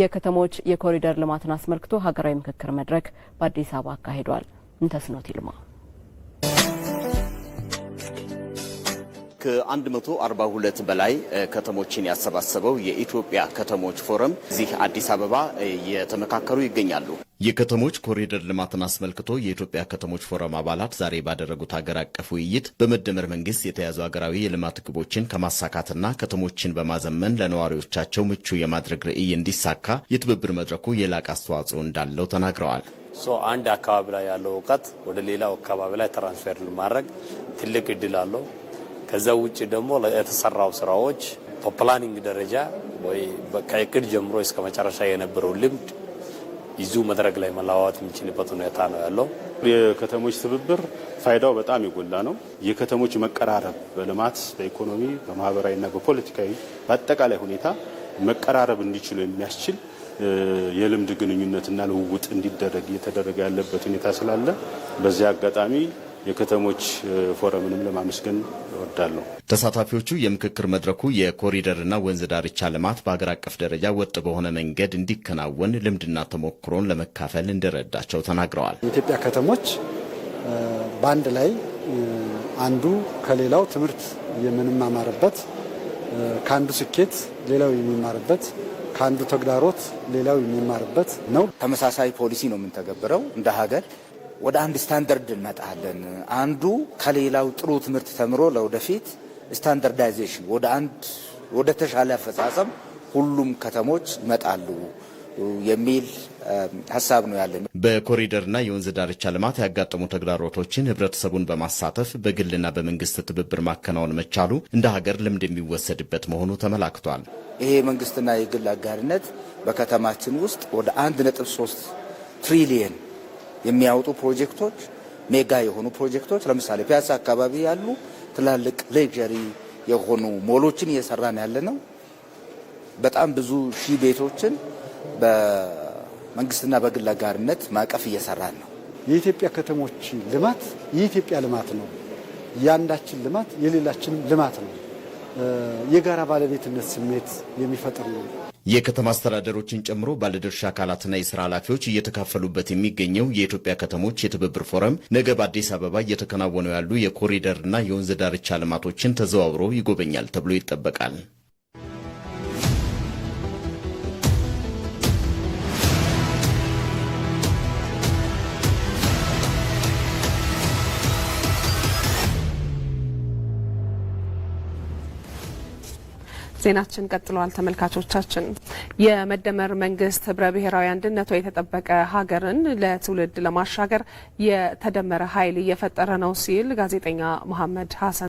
የከተሞች የኮሪደር ልማትን አስመልክቶ ሀገራዊ ምክክር መድረክ በአዲስ አበባ አካሂዷል። እንተስኖት ይልማ። ከ142 በላይ ከተሞችን ያሰባሰበው የኢትዮጵያ ከተሞች ፎረም እዚህ አዲስ አበባ እየተመካከሩ ይገኛሉ። የከተሞች ኮሪደር ልማትን አስመልክቶ የኢትዮጵያ ከተሞች ፎረም አባላት ዛሬ ባደረጉት ሀገር አቀፍ ውይይት በመደመር መንግስት የተያዙ ሀገራዊ የልማት ግቦችን ከማሳካትና ከተሞችን በማዘመን ለነዋሪዎቻቸው ምቹ የማድረግ ራዕይ እንዲሳካ የትብብር መድረኩ የላቀ አስተዋጽኦ እንዳለው ተናግረዋል። So አንድ አካባቢ ላይ ያለው እውቀት ወደ ሌላው አካባቢ ላይ transfer ለማድረግ ትልቅ እድል አለው። ከዛ ውጭ ደግሞ የተሰራው ስራዎች በ planning ደረጃ ወይ ከእቅድ ጀምሮ እስከ መጨረሻ የነበረው ልምድ ይዙ መድረክ ላይ መለዋወጥ የሚችልበት ሁኔታ ነው ያለው። የከተሞች ትብብር ፋይዳው በጣም የጎላ ነው። የከተሞች መቀራረብ በልማት፣ በኢኮኖሚ፣ በማህበራዊና በፖለቲካዊ በአጠቃላይ ሁኔታ መቀራረብ እንዲችሉ የሚያስችል የልምድ ግንኙነትና ልውውጥ እንዲደረግ እየተደረገ ያለበት ሁኔታ ስላለ በዚህ አጋጣሚ የከተሞች ፎረምንም ለማመስገን እወዳለሁ። ተሳታፊዎቹ የምክክር መድረኩ የኮሪደርና ወንዝ ዳርቻ ልማት በሀገር አቀፍ ደረጃ ወጥ በሆነ መንገድ እንዲከናወን ልምድና ተሞክሮን ለመካፈል እንደረዳቸው ተናግረዋል። የኢትዮጵያ ከተሞች በአንድ ላይ አንዱ ከሌላው ትምህርት የምንማማርበት፣ ከአንዱ ስኬት ሌላው የሚማርበት፣ ከአንዱ ተግዳሮት ሌላው የሚማርበት ነው። ተመሳሳይ ፖሊሲ ነው የምንተገብረው፣ እንደ ሀገር ወደ አንድ ስታንዳርድ እንመጣለን። አንዱ ከሌላው ጥሩ ትምህርት ተምሮ ለወደፊት standardization ወደ አንድ ወደ ተሻለ አፈጻጸም ሁሉም ከተሞች ይመጣሉ የሚል ሀሳብ ነው ያለን። በኮሪደርና የወንዝ ዳርቻ ልማት ያጋጠሙ ተግዳሮቶችን ህብረተሰቡን በማሳተፍ በግልና በመንግስት ትብብር ማከናወን መቻሉ እንደ ሀገር ልምድ የሚወሰድበት መሆኑ ተመላክቷል። ይሄ የመንግስትና የግል አጋርነት በከተማችን ውስጥ ወደ 1.3 ትሪሊየን የሚያወጡ ፕሮጀክቶች፣ mega የሆኑ ፕሮጀክቶች፣ ለምሳሌ ፒያሳ አካባቢ ያሉ ትላልቅ luxury የሆኑ ሞሎችን እየሰራን ያለ ነው። በጣም ብዙ ሺህ ቤቶችን በመንግስትና በግል አጋርነት ማዕቀፍ እየሰራን ነው። የኢትዮጵያ ከተሞች ልማት የኢትዮጵያ ልማት ነው። የአንዳችን ልማት የሌላችንም ልማት ነው። የጋራ ባለቤትነት ስሜት የሚፈጥር ነው። የከተማ አስተዳደሮችን ጨምሮ ባለድርሻ አካላትና የስራ ኃላፊዎች እየተካፈሉበት የሚገኘው የኢትዮጵያ ከተሞች የትብብር ፎረም ነገ በአዲስ አበባ እየተከናወኑ ያሉ የኮሪደርና የወንዝ ዳርቻ ልማቶችን ተዘዋውሮ ይጎበኛል ተብሎ ይጠበቃል። ዜናችን ቀጥሏል። ተመልካቾቻችን፣ የመደመር መንግስት ህብረ ብሔራዊ አንድነቷ የተጠበቀ ሀገርን ለትውልድ ለማሻገር የተደመረ ኃይል እየፈጠረ ነው ሲል ጋዜጠኛ መሐመድ ሀሰን